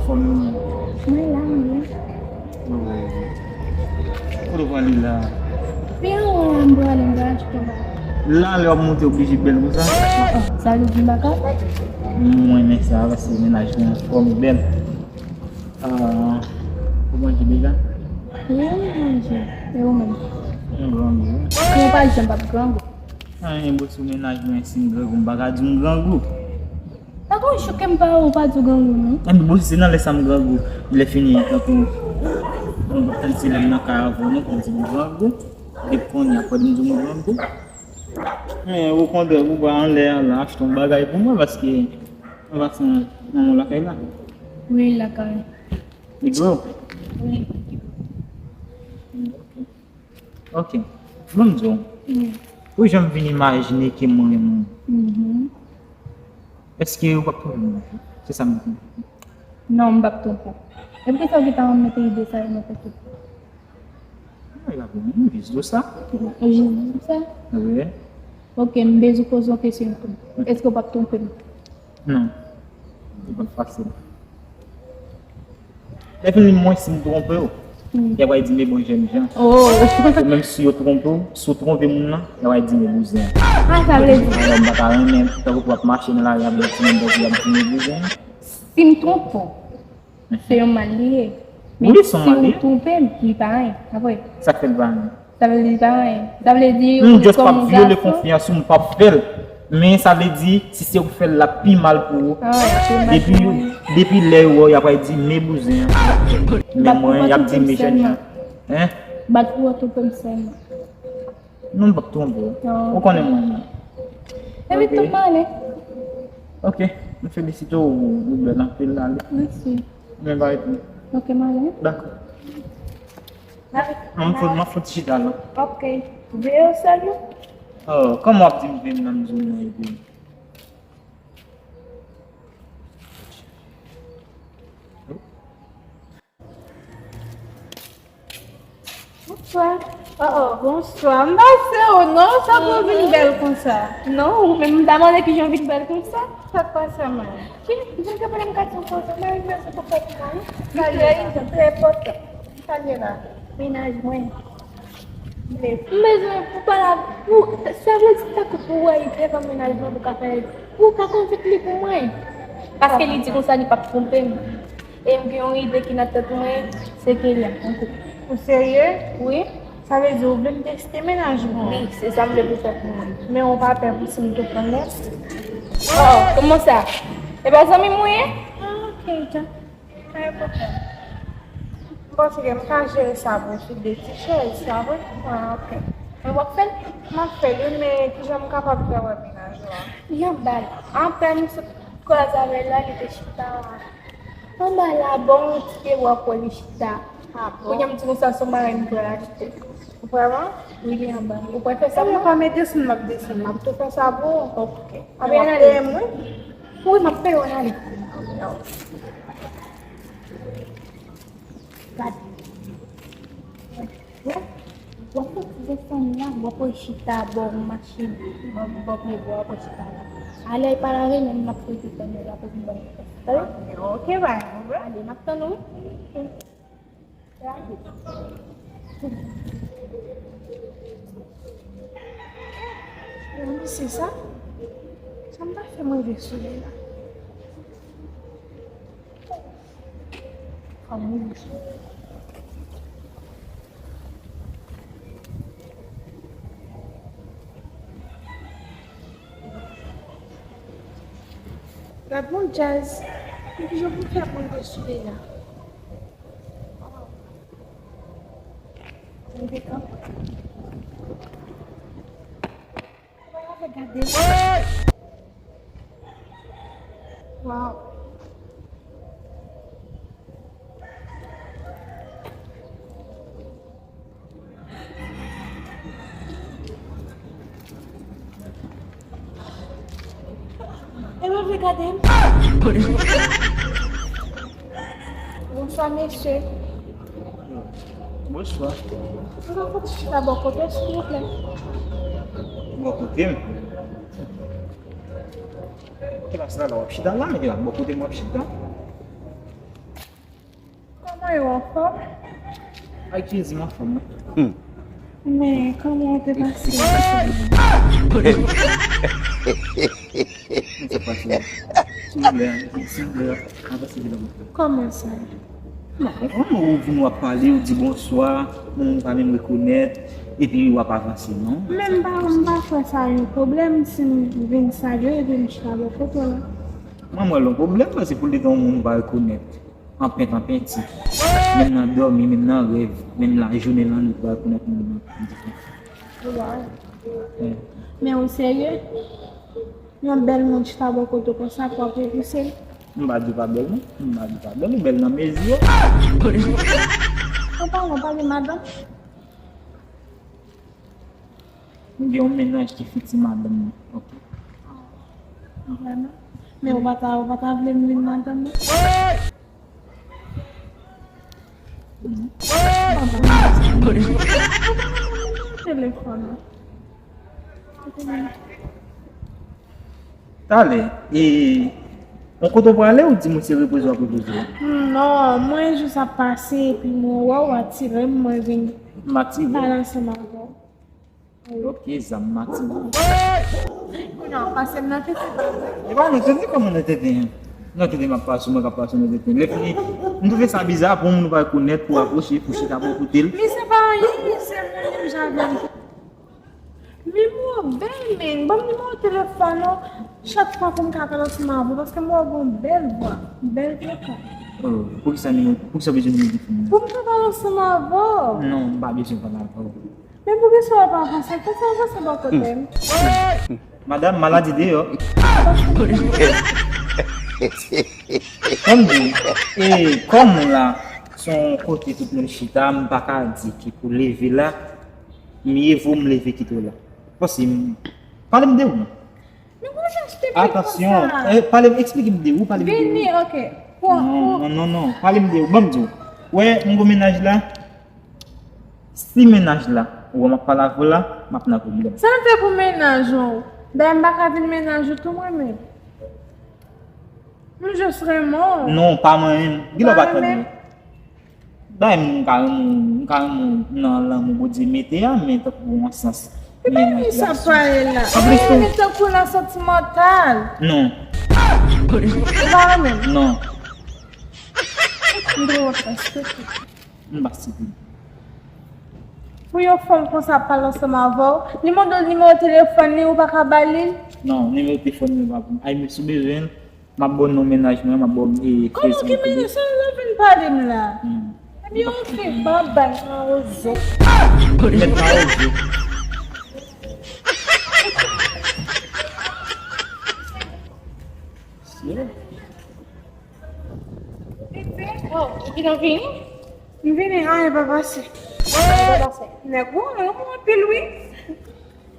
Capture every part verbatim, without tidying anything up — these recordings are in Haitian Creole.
Fòm. Mwen la, mwen. Kote w prale la? Pi anwo la, m prale, m prale achte yon bagay. La, lè w ap monte, oblije bèl konsa? Oh, oh, sa vle di m pa ka fè? Mwen renmen sa, paske mennaj mwen anfòm, bèl. Ah, ou manje deja? Wi, m manje. E ou menm? M grangou. Si w pa janm p ap grangou. Anyen, bò, sou mennaj mwen, si m grangou, m pa ka di w m grangou. Pa gon jou ke m pa wè w pa di w grangou, non. Enben, bò, se nan lè sa m grangou. Lè fini, tankou, m pa tann se lè m nan kay avè w, non, pou m di m grangou. Depi kounye a, fò m di m grangou. Men, okontrè, ou va anlè a la, achte yon bagay pou mwen, paske m va fè yon, yon lakay la. Wi, lakay. Li gwo? Wi. Ok. Ban m di w. Wi. Ou janm vin imajine ke mwen renmen w. Mhm. Èske ou p ap twonpe m? Se sa m di. Non, m p ap twonpe w. E poukisa w gentan mete ide sa yo nan tèt ou? Ay, la, bon, m jis di w sa. Ou jis di w sa? Wi. Ok, m bezwen poze yon kesyon tou. Ok. Èske w p ap twonpe m? Non. Li p ap fasil. Lè fini, mwen, si m twonpe w, hmm, y ap di, "Men bon jèn jan." Oh. Ou menm si yo twonpe w, si w twonpe moun nan, y ap di, "Men bouzen." Ah, sa vle di. Alò, m pa ta renmen, tankou w ap mache nan lari, y ap di, "Men bouzen." Si m twonpe w, se yon mal li ye. Men si w twonpe m, li pa anyen. Apre. Sa k fè l pa anyen? Sa vle di li pa anyen. Sa vle di ou just p ap vyole konfyans ou, m p ap fè l. Men sa vle di, si se ou k fè l, l ap pi mal pou ou. Ah, pi mal pou mwen. Depi, depi lè yo wè w, y ap di, "Men bouzen an." Men mwen, y ap di, "Men jèn jan." Hein? Bat pou w twonpe m sèlman. Non, m p ap twonpe w. Non. Ou konnen mwen. Epi tou m ale. Ok. M felisite w, ou bèl anpil, ale. Mèsi. Men bay tou. Ok, m ale. Dakò. Mwen fò, mwen fò ti chita la. Ok. Veye w sèlman. Oh, kòman w ap di m veye m nan m di w non epi? Bonswa. Oh, oh, bonswa. M pa se ou non, sa pou w vin bèl konsa? Non, ou menm m ta mande kijan w vin bèl konsa. Sa k pase, mwen? Ki, vin kanpe nan m kat yon kote, mwen vin se pou fè pou mwen. Sa ye, sa trè enpòtan. Sa ye la. Mennaj mwen. M bezwen pou pale ak ou. Sa vle di tankou pou w wè li devan mennaj mwen pou ka fè, pou w ka konvenk li pou mwen. Paske li di konsa li p ap twonpe m. E m gen yon ide ki nan tèt mwen, se ke li ap twonpe m. Ou serye? Wi. Sa vle di ou vle m teste mennaj mwen? Wi, se sa m vle pou w fè pou mwen. Men ou pa pè pou si m tou pran lòt? Oh, kòman sa? E pa zanmi m ou ye? Ah, ok, dja. Pa gen pwoblèm. M panse ke m ka jere sa pou w sou de ti chèz, pa vre? Ah, ok. Men w ap fè l? M ap fè l, wi, men kijan m kapab fè wè mennaj ou a? Li anba la. Apèn m sot kwaze avè l la, li te chita anba la, bò yon ti pye, w ap wè li chita. Ah, bon? Kounye a m di konsa, se yon bagay m pral achte. Vrèman? Wi, li anba. Ou pral fè sa pou mwen? Ebyen, pa mete si m ap desann, m ap tou fè sa pou ou. Ok. Apre, ann ale. Wi, m ap peye w, ann ale. Gade. W ap, w ap soti desann la, w ap wè chita bò yon machin, bò, bò pye bò, w ap wè chita la. Alè pa lave men, m ap rete tann ou la pou vin ban m kòb. Tande? Ok, bay, ok. Ale, m ap tann ou, wi. Mesye sa, sa m ta fè m rive sou li la. Fò m rive sou li. Gad bon djaz. Men kijan pou fè pou rive sou li la? Rive kanpe. Gade. Waw. E mwen vle gade m. Bonswa, mesye. Bonswa. Mwen ka fè ti chita bò kote w, silvouplè? Bò kote m? Ki plas la, la w ap chita la, men la bò kote m w ap chita. Ou anfòm? Ay, Jezi, m anfòm, wi. Men, kòman w te pase? Mwen te pase. Silvouplè, silvouplè, avanse vin nan. Kòman sa? Non, ou konprann, ou vin, w ap pale, ou di bonswa, moun pa menm rekonèt, epi w ap avanse, non? Men m pa, m pa fè sa yon pwoblèm si m vin salye w epi m chita bò kote w la. Mwen, mwen, l yon pwoblèm, paske pou l te gen yon moun ou pa rekonèt, anpent, anpenti. Menm nan dòmi, menm nan rèv, menm lajounen, lannwit, ou pa rekonèt moun nan. Waw. Wi. Men ou serye? Yon bèl moun chita bò kote w konsa pou w ap repouse l? M pa di w pa bèl, non. M pa di w pa bèl, ou bèl nan mezi w. An palan, w pa gen madanm? M gen yon mennaj ki fiti madanm mwen. Ok. Vrèman? Men ou pa ta, ou pa ta vle m vin madanm mwen? Telefòn. Talè, e, yon kote w prale, ou di m se repoze w ap repoze w? Non, mwen jis ap pase, epi mwen wè w atire m, mwen vin pale ansanm avè w. Ok, zam m atire. Kounye a, w pase m nan tete, pa vre? E pa nan tete, kòman nan tete? Nan tete, m ap pase, mwen k ap pase nan tete. Lè fini, m twouve sa biza pou moun ou pa rekonèt, pou apwoche, pou chita bò kote l. Men se pa anyen, men se mwen menm, Javel. Nimewo bèl, men. Ban m nimewo telefòn ou. Chak fwa pou m ka pale ansanm avè w, paske m wè w gen yon bèl vwa, bèl vokal. Oh, poukisa nimewo, poukisa w bezwen nimewo telefòn mwen? Pou m ka pale ansanm avè w. Non, m pa bezwen pale avè w. Men poukisa w pa avanse? Fò w avanse bò kote m. Madanm, maladi deyò. Kòm di, e, kòm la, se yon kote tout moun chita, m pa ka di ki pou leve la, miye vo m leve kite w la. Paske m, pale m de ou. Men kòman sa, s'il te plaît, atansyon, konsa? Eh, pale m, eksplike m de ou, pale m de ou. Vini, ok. Pou, non, pou non, non, non, pale m de ou. Ban m di w. Wè, m gon mennaj la. Si mennaj la, ou wè m ap pale avè w la, m ap nan pwoblèm. Sa m fè pou mennaj ou? Dayè, m pa ka vin mennaj ou tou mwen menm. M jis renmen w. Non, pa mwen menm. Kilè w pa tande? Dayè, m ka renmen w, m ka renmen w nan lanmou Bondye mete a, men tankou yon sans. E pa renmen sa pale la. Anplis, ou renmen tankou nan santimantal. Non. Ou pa renmen m? Non. M dwe wè sa, s'il te plaît. M pa site. Pou yon fanm konsa pale ansanm avè w, li mande w nimewo telefòn li, ou pa ka ba li l? Non, nimewo telefòn li pa pou m. Ay, men si w bezwen l, m ap ba w non mennaj mwen, m ap ba w, e, Facebook li. Kòman ki mennaj? Sa w vin pale m la? Hmm. Ebyen, ok, babay, mawozo. Mèt mawozo. Oh, ou gentan vini? M vini, anyen pa pase. Anyen pa pase. Nèg ou renmen w anpil, wi.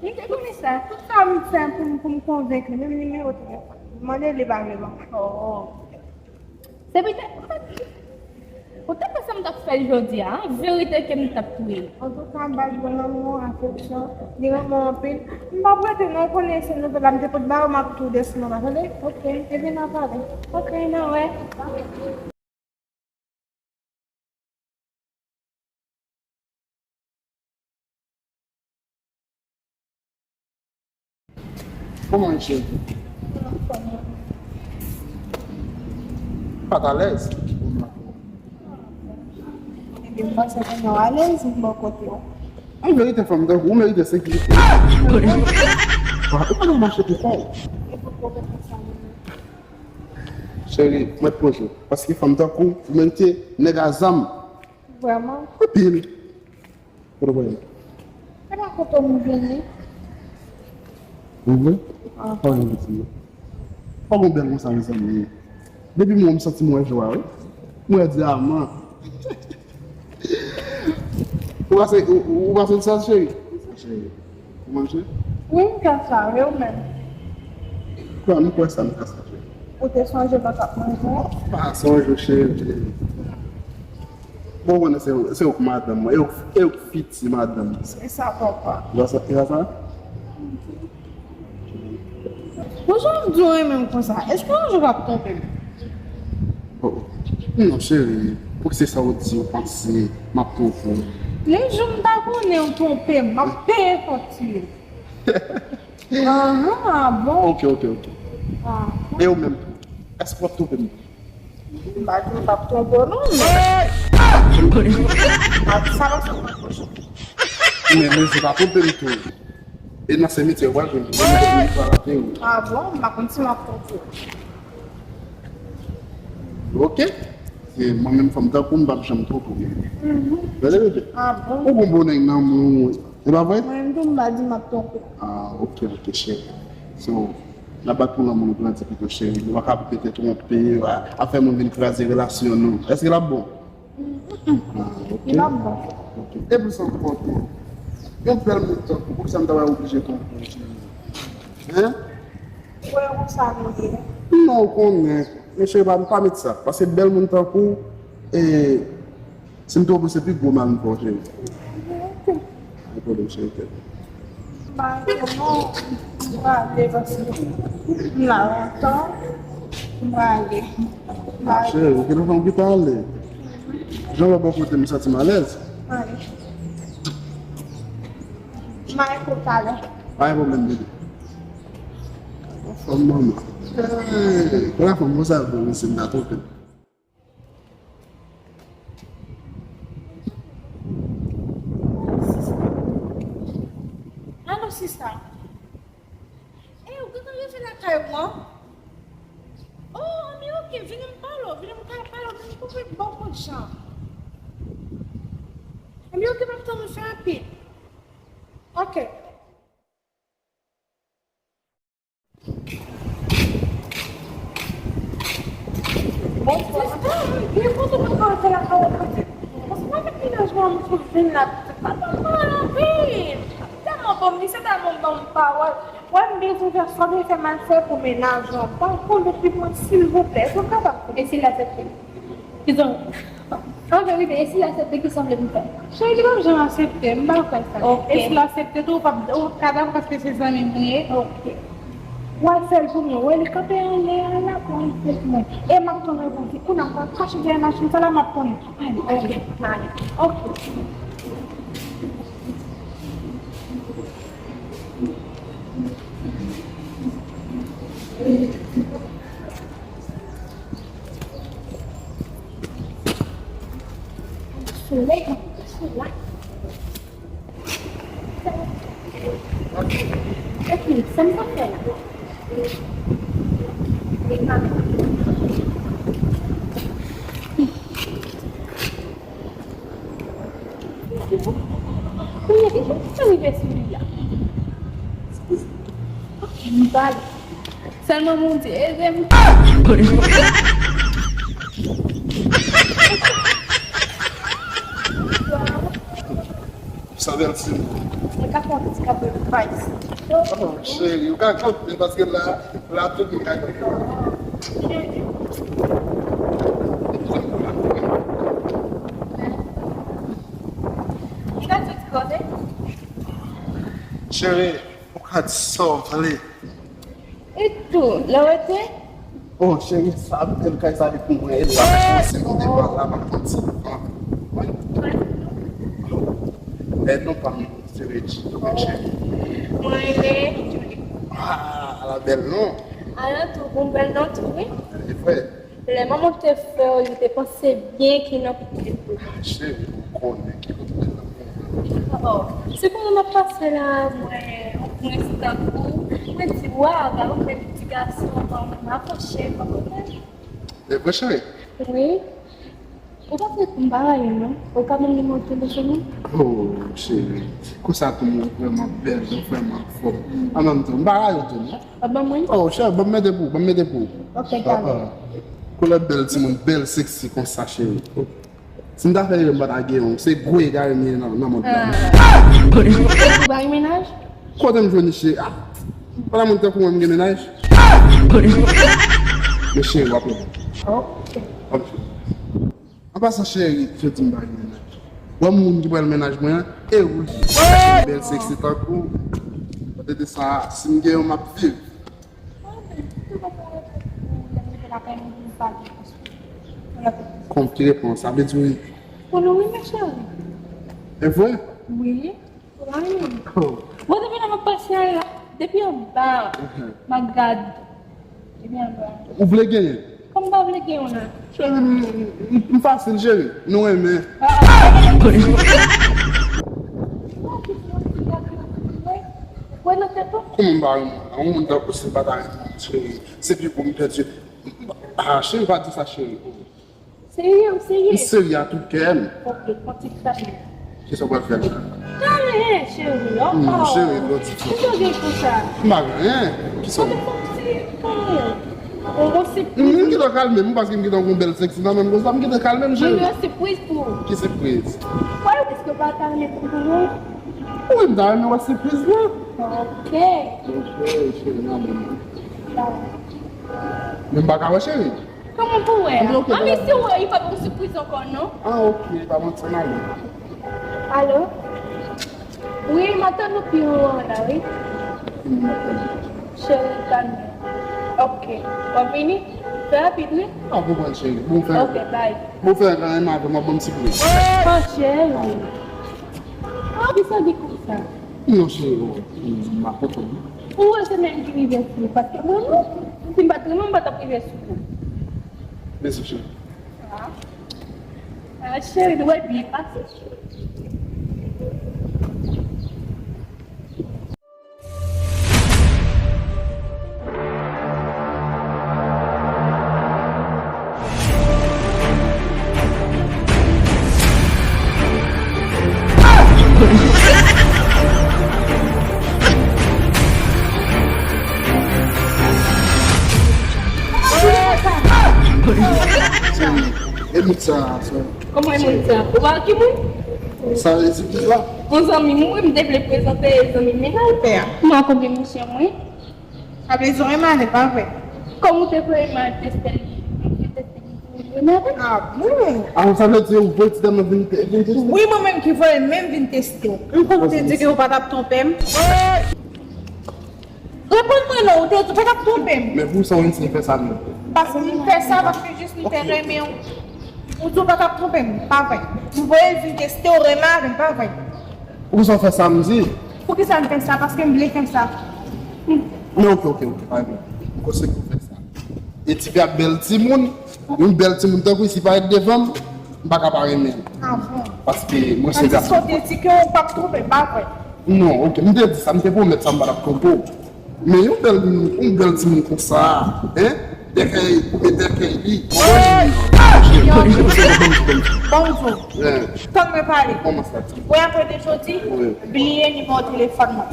M te konnen sa. Tout sa m fè pou m, pou m konvenk li, menm nimewo telefòn. M mande li pa vle ban m. Oh. Se petèt, ou te kwè sa m t ap fè l jodi a, an verite ke m t ap touye l. Antouka, m ba l bon lanmou, afeksyon, li renmen w anpil. M p ap rete non, ou konnen se nouvèl la m te pot ba ou, m ap tou desann anba, tande? Ok. Epi n a pale. Ok, n a wè. Kòman w ye, cheri? Pa t alèz? Ebyen, m panse kounye a w alèz, m bò kote w. An verite, fanm tankou w merite sekirite. Ou pa dwe mache pou kò w. Cheri, mwen poze w. Paske fanm tankou w, ou merite nèg a zam. Vrèman? Anpil. Kote w prale? Se pa kote m vini. Ou vre? Ah. Pa gen piti non. Pa gen bèl konsa, mezanmi. Depi m wè w, m santi m wè jwa, wi. M wè dyaman. Ou pase, ou, ou pase sa, cheri? Cheri, ou manje? Wi, m ka sa, e ou menm? Kwè m, kwè sa, m ka sa, cheri. Ou te sonje m pa t ap manje? Pa sonje w, cheri. Bon, ou konnen se, se ou k madanm mwen, e ou, e ou k fiti madanm mwen. E sa, papa? Ou sa, e sa? Bon, jan w di w renmen m konsa, èske yon jou w ap twonpe m? Oh, non, cheri. Pou ki se sa w di, w panse m ap twonpe w? Lè jou m ta konnen w twonpe m, m ap peye faktire. Ahan, ah bon? Ok, ok, ok. Ah bon. E ou menm tou? Èske w ap twonpe m? M pa di m p ap twonpe w non, men. Ah, sa pa sa. Men, men, se pa twonpe m tou. E nan simityè, w pral jwenn li. Li pral ateri. Ah bon? M pa konn si m ap twonpe w. Ok. Se mwen menm fanm tankou m, m p ap janm twonpe w. Mhm. Tande, bebe. Ah bon? Ou gon bon nèg nan men w, e pa vre? Mwen menm tou, m pa di m ap twonpe w. Ah, ok, ok, cheri. So, n ap bat pou lanmou nou grandi pito, cheri. Nou pa ka mete twonpe, a, a fè moun vin kraze relasyon nou. Èske l ap bon? Ah, ok. Li p ap bon. Ok. E plis ankò tou, yon bèl moun tankou, poukisa m ta pral oblije twonpe w, cheri? Hein? Ou wè konsa nou ye. Non, ou konnen. Men cheri, pa, pa met sa. Paske bèl moun tankou, e, si m twonpe w, se pi gwo mal m fè w, cheri. Ok. Gen pwoblèm, cheri, kèt. M pa konnen, m prale paske m la lontan. M prale. Ah, cheri, ou gentan fè yon kite ale. Jan w wè bò kote m, m santi m alèz. Ale. M ale pou talè. Pa gen pwoblèm, bebe. Fanm manman. Hey, kòman fanm konsa vre, mesye, m ta twonpe. Alo, sista. Ey, ou gentan rive lakay ou an? Oh, anben, ok, vini m pale w, vini m ka pale w, vini m konprann bon kout jan. Anben, ok, m ap tann ou, fè rapid. Ok. Bon, sista, men, byen kote mwen pral fè lakay ou kote. Paske mwen avèk mennaj mwen, mwen sot vin la, pa tèlman anpil. Tèlman bon, misye tèlman ban m pawòl. Wè, m bezwen fè sa, m fè m al fè pou mennaj mwen. Pa konnen depi mwen, silvouplè, èske w kapab fè? E si l aksepte? Kizon. An verite, e si l aksepte, kisa w vle pou m fè? Cheri, li p ap janm aksepte, m pa kwè sa. Ok. E si l aksepte tou, ou p ap, ou p ap ka dakò paske se zanmi m li ye. Ok. W al fè l pou mwen, wè li kanpe anlè a la pou al fè l pou mwen. E m ap tann repons li. Kounye a, m pral kache dèyè machin sa la, m ap tann li. Ale, ok, m ale. Ok. Solèy ap kouche la. Epi, sa m t ap fè la? Kounye a, ki jan sa rive sou li la? Ok, m pale. Sèlman Bondye ede m. Sa bèl ti moun. Mwen ka fè yon ti kanpe bay isi. Oh, cheri, ou ka kanpe paske la, la tout moun ka kanpe. Ou ka di ti kote? Cheri, ou ka di sa w vle. E tou, lè w rete? Oh, cheri, sa m te l kay sa li pou mwen, e la, se yon depa la, m ap pran ti van. Wi. E non pa m, se Reggie, wi, cheri. Mwen rele Julie. Ah, la bèl non. Alantou, bon bèl non tou, wi. E vre. Lè manman te fè w, li te panse byen ki nan pitit li. Ah, cheri, ou konnen ki kote l ap. Oh, se konnen m ap pase la, mwen, mwen si tankou, mwen di, waw, gade yon bèl ti gason, bon, mwen apwoche, mwen konprann. E vre, cheri? Wi. Ou pa fè pou m pa rayi, non? Ou ka ban m nimewo telefòn ou? Oh, cheri, konsa tou, ou vrèman bèl, ou vrèman anfòm. An menm tan, m pa rayi tou, non? Ap ban mwen? Oh, cheri, ban m mete pou ou, ban m mete pou ou. Ok, talè. Ah, ah. Koulè bèl timoun, bèl seksi konsa, cheri. Si m ta fè erè, m pa ta gen yon. Se gwo egare m ye nan, nan mond lan. Ah. Ou pa gen mennaj? Kote m jwenn li, cheri? Ah. Pandan moun tankou mwen, m gen mennaj? Men cheri, w ap wè. Ok. W ap wè. An pasan, cheri, jodi m pa gen mennaj. Bon, moun ki pral mennaj mwen an, e ou li. Bèl seksi tankou. Pote de sa, si m gen yon, m ap viv. Kòm ki repons, sa vle di wi. Pou nou wi, men cheri. E vre? Wi. Wi. Oh. Bon, depi nan m ap pase a la, depi anba, m ap gad. Depi anba. Ou vle genyen? Kòm m pa vle genyen w la. Cheri, m, m, m fasil, cheri. Nou renmen. Ah, ah. Wè nan tèt ou? Kòman m pa renmen w la? Yon moun tankou si m pa ta renmen w, cheri. Se pi bon m pèdi. Ah, cheri, pa di sa, cheri. Serye, ou serye? M serye a tout kè m. Ok, kontinye talè. Kisa w pral fè la? Talè, cheri, oh. Non, cheri, lòt ti fò. Kisa w gen konsa? M pa gen anyen. Kisa w... Ou fè m ti, bon, bon sipriz. M gentan kalme m, paske m gentan gon bèl sèks nan men m konsa, m gentan kalme m, cheri. Mwen gen yon sipriz pou ou. Ki sipriz? Wè, piske w pa ta renmen pou mwen. Wi, m ta renmen wè sipriz la. Ok. Ok, cheri, nan men m. Dakò. Men m pa ka wè, cheri. Kòman pou wè a? Anben, ok, anben, si w wè, li pa t yon sipriz ankò, non? Ah, ok, pa manti, m ale. Alo? Wi, m ap tann ou pi wo an la, wi. Cheri, kalme. Ok. W ap vini? Fè rapid, wi. Ah, konprann, cheri. Bon, fè. Ok, bye. Bon, fè, kanmenm avè m, w ap ban m sipriz. Oh, cheri. Ah, kisa ki konsa? Non, cheri, m pa konprann. Ou wè se mwen ki rive sou ou, paske mwen menm, si m pa t renmen w, m pa t ap rive sou ou. Mèsi, cheri. Ah. Ah, cheri, nou wè byen pase, cheri. E moun sa, sa. Kòman e moun sa? Ou pa ki moun? Sa e sipriz la. Yon zanmi m, wi, m te vle prezante zanmi m, men nan pè a. Non, konbyen misyon mwen? Sa vle di w renmen avè l, pa vre? Kòm ou te vle renmen avè l, teste li. Mwen te teste li pou renmen avè l. Ah bon? Ah, sa vle di ou voye ti dam nan vin te-, vin teste? Wi, mwen menm ki voye l menm vin teste w. M kwè w te di ke w pa t ap twonpe m. Reponn mwen non, ou te di w pa t ap twonpe m. Men poukisa w ensiye fè sa menm? Paske m fè sa paske jis m te renmen w. Ou di w pa t ap twonpe m, pa vre. M voye l vin teste w renmen avè m, pa vre. Poukisa w fè sa m di? Poukisa m fè sa? Paske m vle fè sa. Men ok, ok, ok, pa gen pwoblèm. M konseye w fè sa. E tifi a bèl timoun, yon bèl timoun tankou si parèt devan m, m pa ka pa renmen l. Ah bon? Paske mwen se gason. Tandis ke w te di ke w p ap twonpe m, pa vre? Non, ok, m te di sa, m te pwomèt sa, m pa t ap twonpe w. Men yon bèl, yon bèl timoun konsa, hein? Dèkèy, ou gen dèkèy li. Bonjou. Tann mwen pale. Kòman sa? Wè, apre de jodi, bliye nimewo telefòn mwen.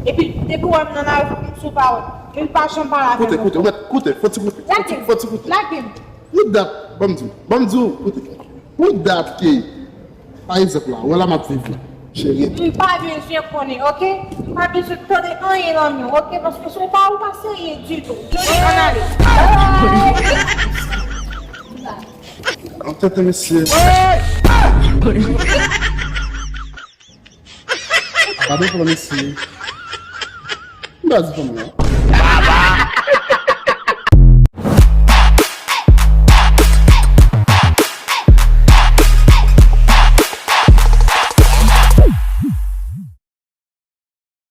Epi, depi w wè m nan lari, fòk m sou pawòl. Men m pa janm pale avè w. Koute, koute, ou mèt koute, fò ti koute. Lage m. Fò ti koute. Lage m. Pou dat, ban m di w, ban m di w, koute. Pou dat ke, pa egzanp la, wè la m ap viv la, cheri. M pa bezwen konnen, ok? M pa bezwen tande anyen nan men w, ok? Paske si w pa, ou pa serye ditou. Jodi, ann ale. Antèt mesye. Gade pou mesye. M pa di fanm nan.